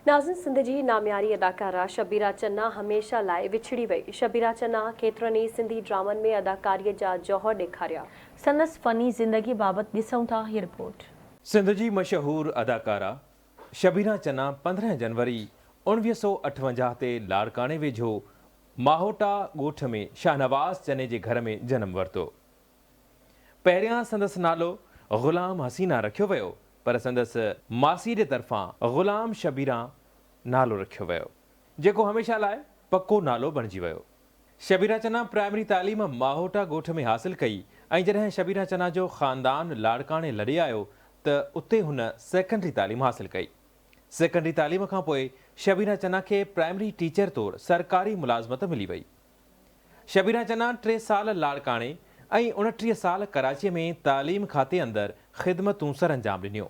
ناظرين سنڌ جي نامياري اداڪارا شبيرا چنا هميشه لاء وڇڙي وئي. شبيرا چنا ڪيترن ئي سنڌي ڊرامن ۾ اداڪاري جا جوهر ڏيکاريا. سندس فني زندگي بابت ڏسون ٿا هي رپورٽ. سنڌ جي مشهور اداڪارا شبيرا چنا 15 جنوري 1958 تي لاڙڪاڻي ويجهو ماهوٽا ڳوٺ ۾ شاهنواز چني جي گهر ۾ جنم ورتو. پهريان سندس نالو غلام حسينه رکيو ويو پر سندس ماسي جي طرفان غلام شبيران نالو رکيو ويو جيڪو هميشه لاء پڪو نالو بڻجي ويو. شبيرا چنا پرائمري تعليم ماهوٽا ڳوٺ ۾ حاصل ڪئي ۽ جڏهن شبيرا چنا جو خاندان لاڙڪاڻي لڏي آيو ته اتي هن سيڪنڊري تعليم حاصل ڪئي. سيڪنڊري تعليم کانپوء شبيرا چنا کي پرائمري ٽيچر طور سرڪاري ملازمت ملي وئي. شبيرا چنا ٽي سال لاڙڪاڻي ۽ 29 سال ڪراچي ۾ تعليم کاتي اندر خدمتون سرانجام ڏنيون.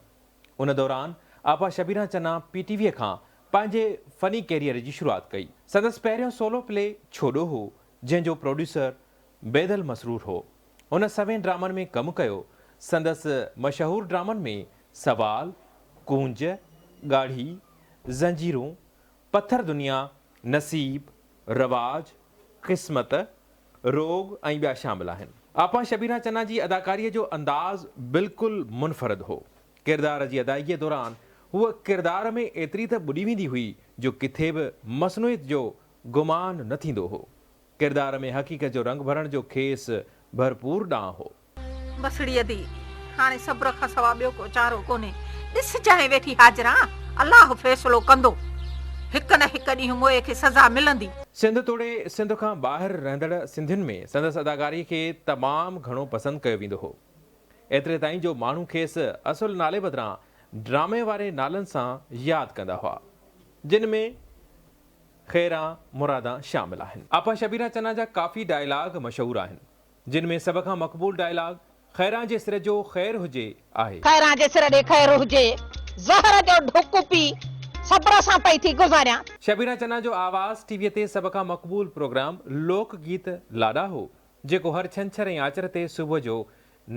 ان دوران آپا شبيرا چنا پي ٽي وي کان پنهنجي فني ڪيريئر جي شروعات ڪئي. سندس پهريون سولو پلي ڇوڏو هو، جنهن جو پروڊيوسر بيدل مسرور هو. هن سوين ڊرامن ۾ ڪم ڪيو. سندس مشهور ڊرامن ۾ سوال، ڪونج، ڳاڙهي، زنجيرون، پٿر دنيا، نصيب، رواج، قسمت، روڳ ۽ ٻيا شامل آهن. آپا شبيرا چنا جي اداڪاريء جو انداز بلڪل منفرد هو. ڪردار جي ادائيگيء دوران هوء ڪردار ۾ ايتري ته ٻڏي ويندي هئي جو ڪٿي به مصنوعيت جو گمان نه ٿيندو هو. ڪردار ۾ حقيقت جو رنگ ڀرڻ جو کيس ڀرپور ڏانء هو. بس ڙي ادي، هاڻي صبر کان سوا ٻيو ڪو چارو ڪونهي. ڏسجانء ويٺي حاضران، الله فيصلو ڪندو. هڪ نه هڪ ڏينهن موئي کي سزا ملندي. سنڌ توڙي سنڌ کان ٻاهر رهندڙ سنڌين ۾ سندس اداڪاري کي تمام گهڻو پسند ڪيو ويندو هو. ايتري تائين جو ماڻهو کيس اصل نالي بدران ڊرامي واري نالن سان ياد ڪندا هئا. جن ۾. خيران مرادان شامل آهن. آپا شبيرا چنا جا ڪافي ڊائلاگ مشهور آهن، جن ۾ سڀ کان مقبول ڊائلاگ خيران جي سر جو خير هجي آهي. خيران جي سر ڏي خير هجي، زهر جو ڍڪ پي صبر سان پئي ٿي گذاريان. شبيرا چنا جو آواز ٽي وي تي سڀ کان مقبول پروگرام لوڪ گيت لاڏا هو، جيڪو هر ڇنڇر ۽ آچر تي صبح جو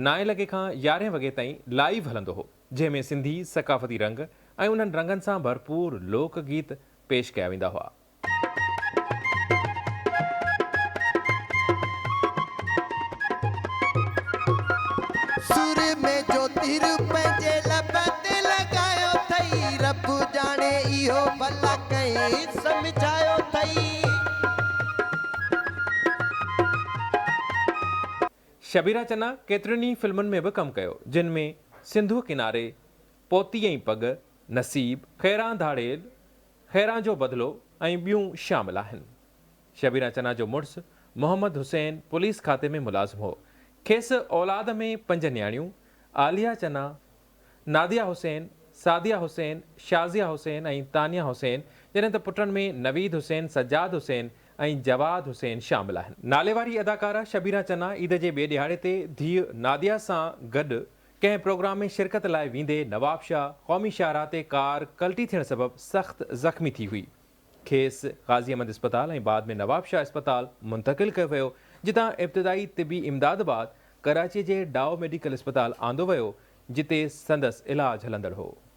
نائين لڳي کان يارهين وڳي تائين لائيو هلندو هو، جنهن ۾ سنڌي ثقافتي رنگ ۽ انهن رنگن سان ڀرپور لوڪ گيت پيش ڪيا ويندا هئا. سرمي جو تير پنهنجي لب تي لڳايو ٿئي رب ڄاڻي اهو ڀلا ڪنهن سمجهايو ٿئي. شبيرا چنا ڪيترين ئي فلمن ۾ به ڪم ڪيو، جن ۾ سنڌوء ڪناري، پوتي ۽ پڳ، نصيب، خيران ڌاڙيل، خيران جو بدلو ۽ ٻيون شامل آهن. شبيرا چنا جو مڙس محمد حسين پوليس کاتي ۾ ملازم هو. کيس اولاد ۾ پنج نياڻيون، عاليه چنا، ناديه حسين، سعديه حسين، شازيه حسين ۽ تانيه حسين جڏهن ته پٽن ۾ نويد حسين، سجاد حسين ۽ جواد حسين شامل آهن. ناليواري اداڪاره شبيرا چنا عيد جي ٻئي ڏهاڙي تي ڌيء ناديه سان گڏ ڪنهن پروگرام ۾ شرڪت لاء ويندي نوابشاهه قومي شاهراهه تي ڪار ڪلٽي ٿيڻ سبب سخت زخمي ٿي هئي. کيس غازي احمد اسپتال ۽ بعد ۾ نوابشاهه اسپتال منتقل ڪيو ويو، جتان ابتدائي طبي امداد بعد ڪراچي جي ڊائو ميڊيڪل اسپتال آندو ويو، جتي سندس علاج هلندڙ هو.